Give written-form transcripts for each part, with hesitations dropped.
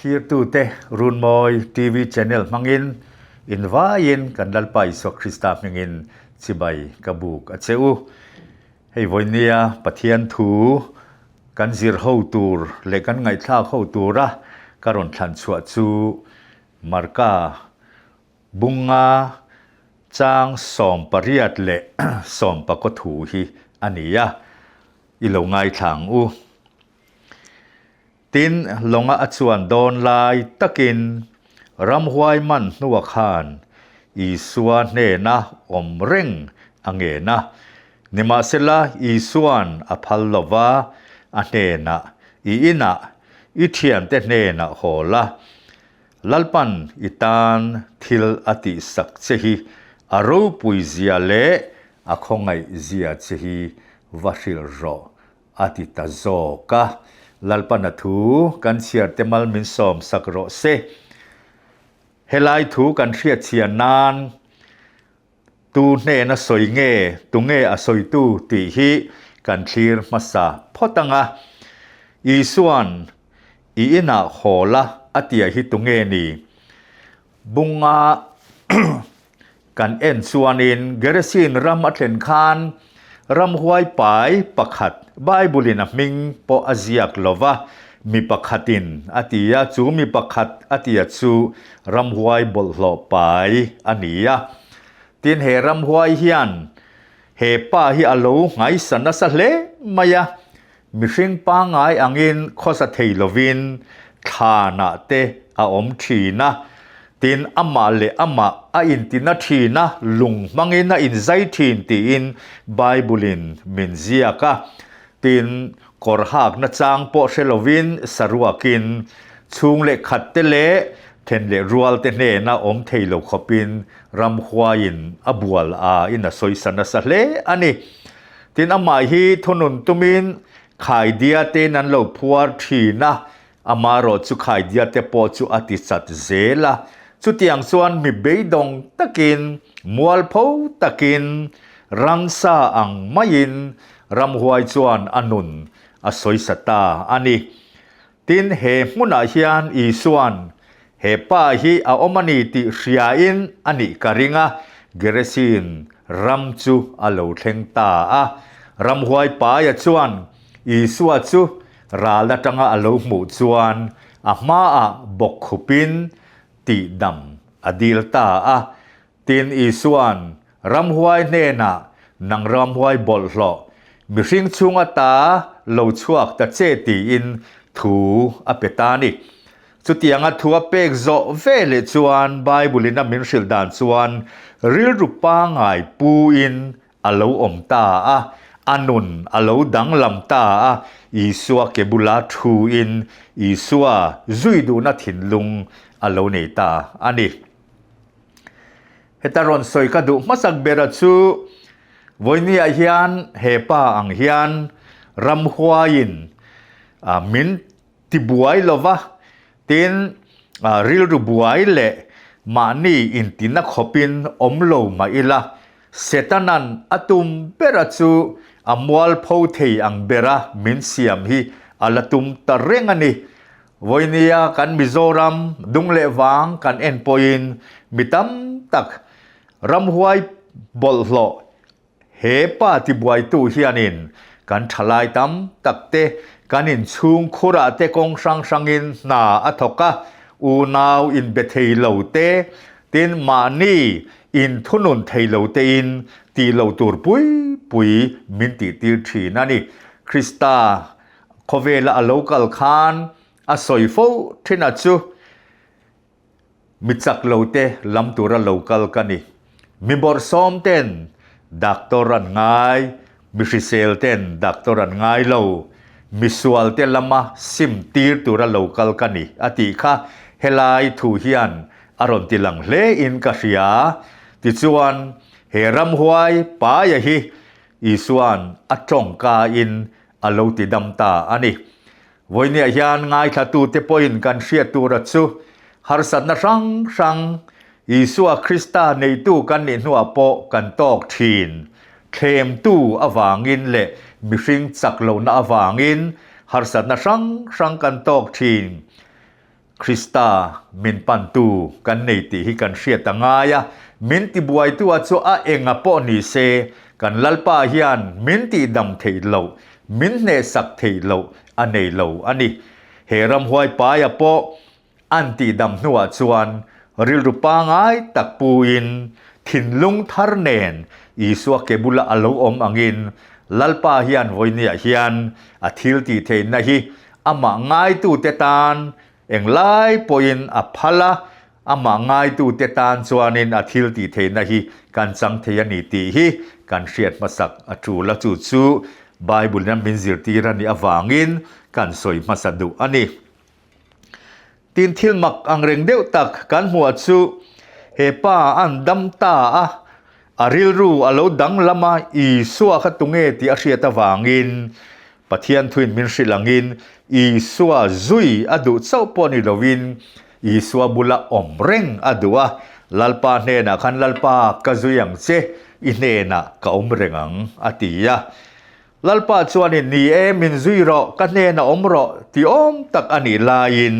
Thlirtute Runmawi TV channel hmangin invaiin kan Lalpa Isua Krista hmingin chibai ka buk a che u. Hei vawinia Pathian thu kan zir ho tur leh kan ngaihthlak ho tura ka rawn thlan chhuah chu Marka Bunga chang 18 leh 19 thu hi a ni a, i lo ngaithla ang u. Tin, lawnga a chuan dawn lai takin ramhuai man hnua khan Isua hnena awm reng a ngen a. Nimahsela Isua'n a phal lova, a hnenah, I inah, i thiante hnenah haw la, Lalpan i tan thil a tihsak che hi a ropui zia leh a khawngaih zia che hi va hrilh rawh a ti ta zawk a. Lalpan a thu kan chhiar te mal min sawm sak rawh se. Helai thu kan hriatchhiah nan tu hnen a sawi nge, tu nge a sawitu tih hi kan thlir hmasa phawt ang a. Isua'n i inah haw la a tia hi tu nge ni? Bunga kan en chuanin Geresin ram a thlen khan ramhuai pai pakhat Bible-in a hming pawh a ziak lo va, mi pakhatin a ti a, chu mi pakhat a tia chu ramhuai bawlhhlawh pai a ni a. Tin, he ramhuai hian he pa hi a lo nghaisa nasa hle mai a, mihring pangngai angin khawsa thei lovin thlanah te a awm thin a, tin amah leh amah a intina thin a, lung hmangin a inzai thin tiin Bible-in min ziak a. Tin, kawr hakna chang pawh hre lovin saruakin chhung leh khat te leh then leh rual te hnena awm thei lo khawpin ramhuaiin a bual a in a sawisa nasa hle a ni. Tin, amah hi thunun tumin khaidia tein an lo phuar thin a, amaherawh chu khaidia te pawh chu a ti chat zel a. Chutiang chuan mi beidawng takin, mualpho takin, ramsa ang maiin ramhuai chuan a nun a sawisa ta a ni. Tin, he hmunah hian Isua'n he pa hi a awm a ni tih hriain a nih ka ring a, Geresin ram chu a lo thleng ta a. Ramhuai paia chuan Isua chu ral atanga a lo hmuh chuan a hmaah bawkkhupin tihdam a dil ta a. Tin, Isua'n ramhuai hnenah, Nang ramhuai bawlhhlawh, mihring chhung ata lo chhuak ta che tiin thu a pe ta a ni. Chutianga thu a pek zawh ve leh chuan Bible-in a min hrilh dan chuan rilru pangngai puin a lo awm ta a, a nun a lo danglam ta a, Isua ke bula thuin Isua zui duhna thinlung a lo nei ta a ni. Heta rawn sawi ka duh hmasak bera chu vawinia hian he pa ang hian ramhuaiin min tibuai lova, tin rilru buai leh mahni intina khawpin awm lo mah ila, Setanan a tum bera chu a mualpho thei ang bera min siam hi a la tum ta reng a ni. Vawinia kan Mizoram dung leh vang kan en pawhin mi tam tak ramhuai bawlhhlawh he pa tibuaitu hianin kan thalai tam tak te kan inchhung khurah te kawng hrang hrangin hna a thawk a, unau inbe thei lo te, tin mahni inthunun thei lo tein tih lo tur pui pui min tihtir thin a ni. Krista Khawvela a lo kal khan a sawi fo thin a chu mi chak lo te lam tura lo kal ka ni. Mi bawrhsawm ten doctor an ngai, mi hrisel ten doctor an ngai lo, mi sual te lama sim tir tura lo kal ka ni a tih kha helai thu hian a rawn ti lang hle in ka hria. Tichuan he ramhuai paia hi Isua'n a tawngkain a lo ti dam ta a ni. Vawinia hian ngaithlatute pawhin kan hriat tura chu harsatna hrang hrang Isua Krista neitu kan nih hnuah pawh kan tawk thin. Thlemtu avangin leh mihring chak lohna avangin harsatna hrang hrang kan tawk thin. Krista min pantu kan nei tih hi kan hriat a ngai a, min tibuaitu a chu a enga pawh ni se, kan Lalpa hian min tihdam theih loh, min hnehsak theih loh a nei lo a ni. He ramhuai paia pawh an tihdam hnuah chuan rilru pangai tak puin thinlung thar nen Isua ke bula a lo awm angin Lalpa hian vawinia hian a thil tih theihna hi Amah ngaitute tan englai pawhin a phal a, amah ngaitute tan chuanin a thil tih theihna hi kan chang thei a ni tih hi kan hriat hmasak a tul a, chu chu Bible in min zirtir a nih avangin kan sawi hmasa duh a ni. Tin thil mak angreng deuh tak kan hmuh chu he pa an dam ta a, a rilru a lo danglam a, Isua kha tunge tih a hriat avangin Pathian thuin min hrilh angin Isua zui a duh chauh pawh ni loin Isua bula awm reng a duh a, Lalpa hnenah khan Lalpa ka zui ang che, i hnenah ka awm reng ang a ti a. Lalpa chuanin ni e min zui rawh, ka hnenah awm rawh ti awm tak a nih laiin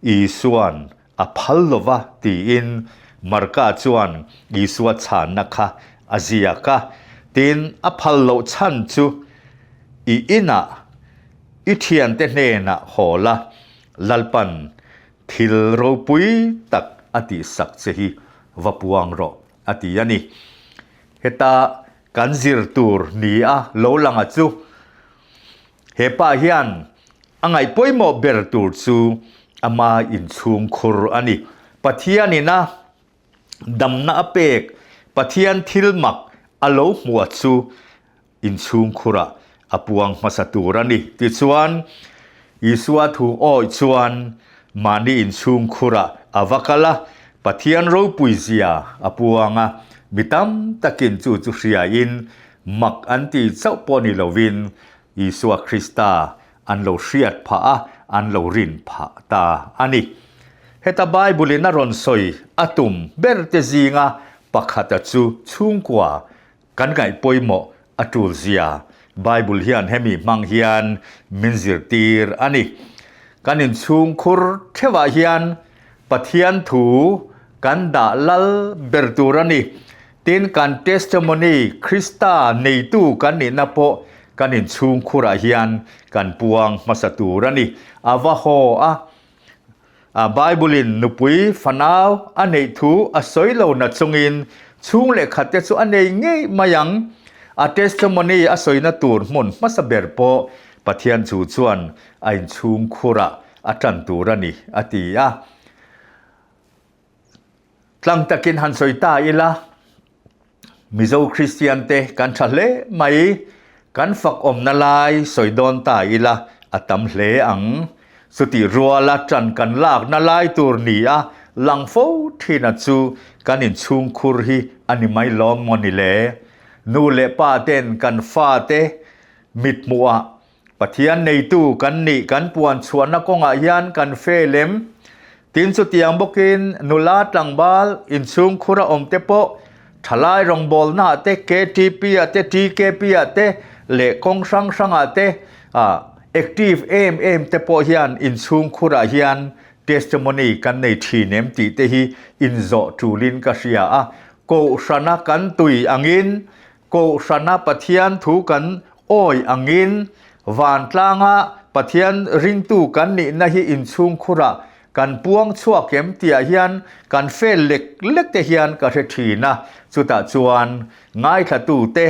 Isua'n a phal lova tiin Marka chuan Isua chhanna kha a ziak a. Tin, a phal loh chhan chu i inah i thiante hnenah haw la, Lalpan thil ropui tak a tihsak che hi va puang rawh a ti a ni. Heta kan zir tur ni a lo langa chu He pa hian a ngaih pawimawh ber tur chu ama inchhung khur a ni. Pathianin a damna a pek, Pathian thil mak a lo hmuh chu inchhung khurah a puang hmasa tur a ni. Tichuan, Isua thu awih chuan mahni inchhung khurah a va kal a, Pathian ropui zia a puang a, mi tam takin chu chu hriain Mak an ti chauh pawh ni lovin Isua Krista an lo hriat phah a, an lo rin phah ta a ni. Heta Bible-in a rawn sawi a tum ber te zinga pakhata chu chhungkua kan ngaih pawimawh a tul zia Bible hian hemi hmang hian min zirtir a ni. Kan inchhungkhur theuhah hian Pathian thu kan dah lal ber tur a ni. Tin, kan testimony, Krista neitu kan nihna pawh kan inchhungkhurah hian kan puang hmasa tur a ni. A va haw a, a Bible-in nupui fanau a neih thu a sawi lo na chungin chhung leh khatte chu a nei ngei mai ang. A testimony a sawina tur hmun hmasa ber pawh Pathian chu chuan a inchhungkhurah a tan tur a ni, a ti a. Tlang takin han sawi ta ila, Mizo Kristian te kan tha hle mai, kan fak awmna lai sawi dawn ta ila a tam hle ang. Chutih ruala tan kan lakna lai tur ni a lang fo thina chu kan inchhungkhur hi a ni mai lawm maw ni le? Nu leh pa ten kan fate mithmuhah Pathian neitu kan nih kan puan chhuahna kawngah hian kan fe lem. Tin chutiang bawkin nula tlangval inchhungkhur a awm te pawh thalai rawngbawlna ah te, KTP ah te, TKP ah te leh kawng hrang hrang ah te active em em te pawh hian inchhungkhur ah hian testimony kan nei thin em tih te hi inzawh tulin ka hria a. Kohhrana kan tui angin Kohhrana Pathian thu kan awi angin vantlanga Pathian ringtu kan nihna hi inchhungkhurah kan puang chhuak em tihah hian kan fel lek lek te hian ka hre thin a, chutah chuan ngaithlatute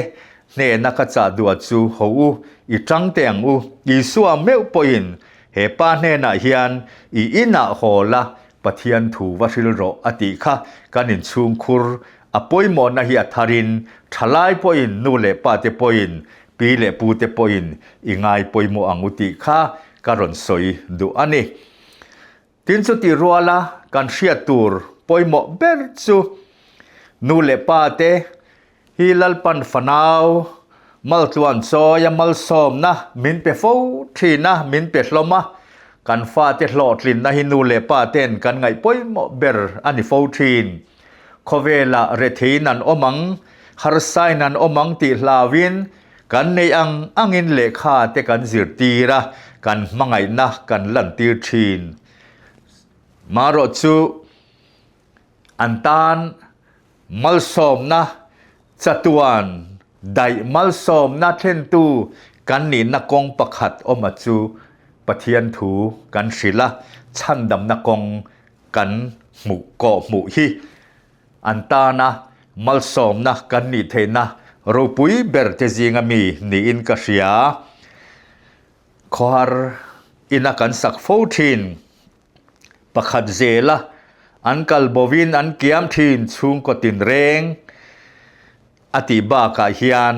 hnehna ka chah duah chu ho u, i tang teh ang u, Isua meuh pawhin he pa hnenah hian i inah haw la Pathian thu va hril rawh a tih kha kan inchhungkhur A pawimawhna hi a tharin thalai pawhin nu leh pa te pawhin pi leh pu te pawhin i ngai pawimawh ang u tih kha ka rawn sawi duh a ni. Tin chutih ruala kan hriat tur pawimawh ber chu nu leh pa te hi Lalpan fanau maltluan chawia malsawmna min pe fo thin a, min pe hlawm a, kan fate hlawhtlinna hi nu leh pa ten kan ngaih pawimawh ber a ni fo thin. Khawvelah retheiin an awm ang, harsain an awm ang tih hlauin kan neih ang angin lehkha te kan zirtir a, kan hmangaihna kan lantir thin. Marawh chu an tan malsawmna chatuan daih malsawmna thlentu kan nihna kawng pakhat awma chu Pathian thu kan hrilh a, chhandamna kawng kan hmuh kawh hmuh hi an tana malsawmna kan nih theihna ropui ber te zinga mi niin ka hria. Khawhar ina kan sak fo thin pakhat zela an kal bovin an kiam thin chhungkaw tinreng a tih bakah hian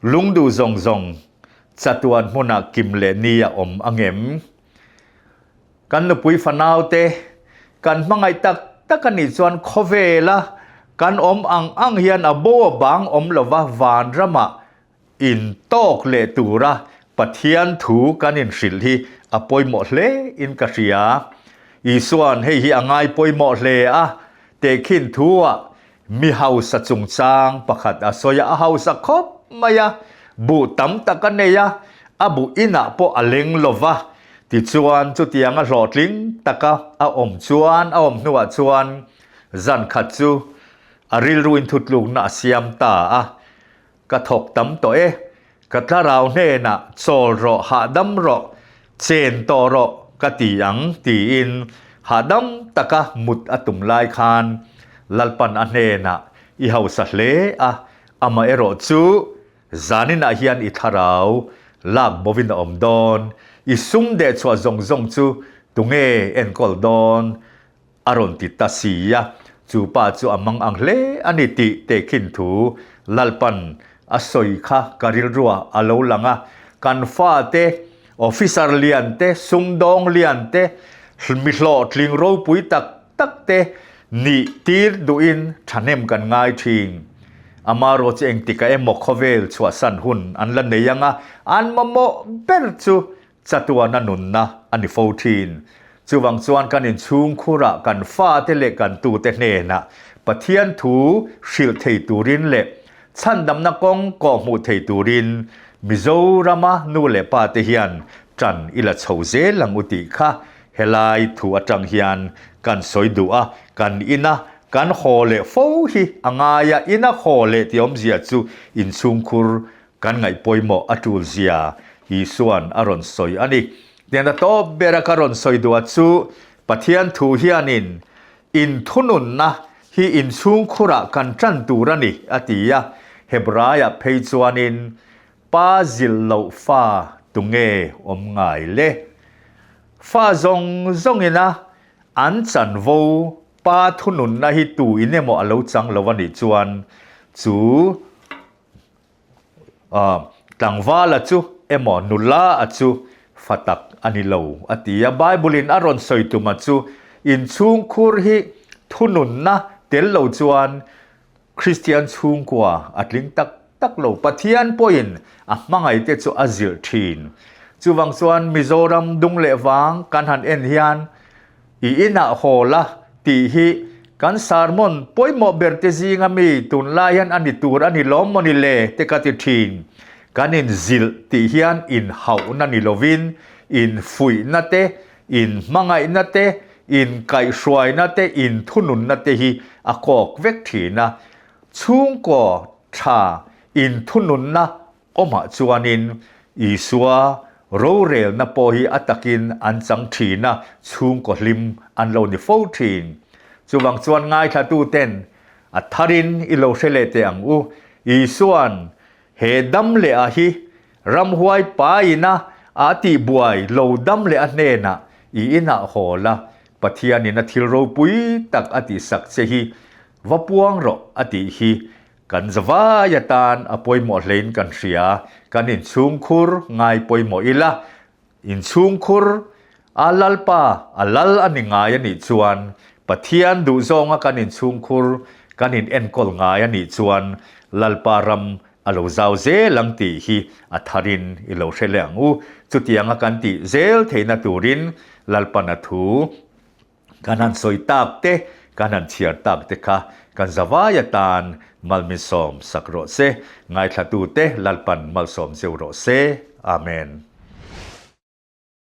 lungduh zawng zawng chatuan hmunah kim leh ni a awm angem? Kan nupui fanaute kan hmangaih tak tak a nih chuan khawvela kan awm ang ang hian a bo a bang awm lova vanramah intawk leh tura Pathian thu kan inhrilh hi a pawimawh hle in ka hria. Isua'n hei hi a ngai pawimawh hle a, tehkhin thu-ah mi hausa chungchang pakhat a sawi a, a hausa khawp mai a, buh tam tak a nei a, a buh inah pawh a leng lo va, tichuan chutianga hlawhtling taka a awm chuan a awm hnuah chuan zan khat chu a rilru inthutlukna a siam ta a. Ka thawk tam tawh e, ka tlarau hnenah chawl rawh, hahdam rawh, chen tawh rawh ka ti ang tiin hahdam taka mut a tum lai khan Lalpan a hnenah i hausa hle a, amaherawh chu zaninah hian i thlarau lak bovin a awm dawn, i sum dehchhuah zawng zawng chu tunge enkawl dawn? A rawn ti ta si a, chu pa chu a mang ang hle a ni tih tehkhin thu Lalpan a sawi kha ka rilrua a lo lang a, kan fate, officer lian te, sumdawng lian te, mi hlawhtling ropui tak tak te nih tir duhin thahnem kan ngai thin. Amarawh chu engtika emaw khawvel chhuahsan hun an la nei ang a, an mamawh ber chu Chatuana nunna a ni fo thin. Chuvang chuan kan inchhungkhurah kan fate leh kan tute hnenah Pathian thu hrilh thei turin leh chhandamna kawng kawhhmuh thei turin Mizorama nu leh pate hian ṭan i la chho zel ang u tih kha helai thu aṭang hian kan sawi duh a, kan ina kan haw leh fo hi a ngai a, ina haw leh tih awmzia chu inchhungkhur Kan ngaih pawimawh a tul zia Isua'n a rawn sawi a ni. Tiang a tawp bera ka rawn sawi duh a chu Pathian thu hianin inthununna hi inchhungkhurah kan tan tur a ni a ti a, Hebraiah phei chuanin Pa zilh loh fa tunge awm ngai le? Fa zawng zawngina an chanvo Pa thununna hi tu in emaw a lo chang lo a nih chuan chu Tlangvala chu emaw nula a chu fa tak a ni lo a ti a. Bible-in a rawn sawi tuma chu inchhungkhur hi thununna tel lo chuan Kristian chhungkua a tling tak tak lo. Pathian pawhin a hmangaihte chu a zilh thin. Chuvang chuan Mizoram dung leh vang kan han en hian I inah haw la tih hi kan sermon pawimawh ber te zinga mi tunlai hian a ni tur a ni lawm maw ni le te ka ti thin. Kan inzilh tih hian inhauhna ni lovin infuihna te, inhmangaihna te, inkaihhruaina te, inthununna te hi a kawk vek thin a. Chhungkaw tha inthununna Awmah chuanin Isua rorelna pawh hi a takin an chang thin a, chhungkaw hlim an lo ni fo thin. Chuvang chuan ngaithlatuten a tharin i lo hre leh teh ang u. Isua'n he dam leh a hi ramhuai paina a tihbuai lo dam leh a hnenah i inah haw la, Pathianin a thil ropui tak a tihsak che hi va puang rawh a tih hi Kan zavai atan a pawimawh hlein kan hria, kan inchhungkhur ngai pawimawh ila, inchhungkhur a Lalpa a lal a ni ngai a nih chuan, Pathian duhzawnga kan inchhungkhur kan in enkawl ngai a nih chuan Lalpa ram a lo zau zel ang tih hi a tharin i lo hre leh ang u. Chutianga kan tih zel theihna turin Lalpan a thu Kan han sawi tak te, kan han chhiar tak te kha kan zavai atan malminsawm sak rawh se. Ngaithlatute Lalpan malsawm zeuh rawh se. Amen.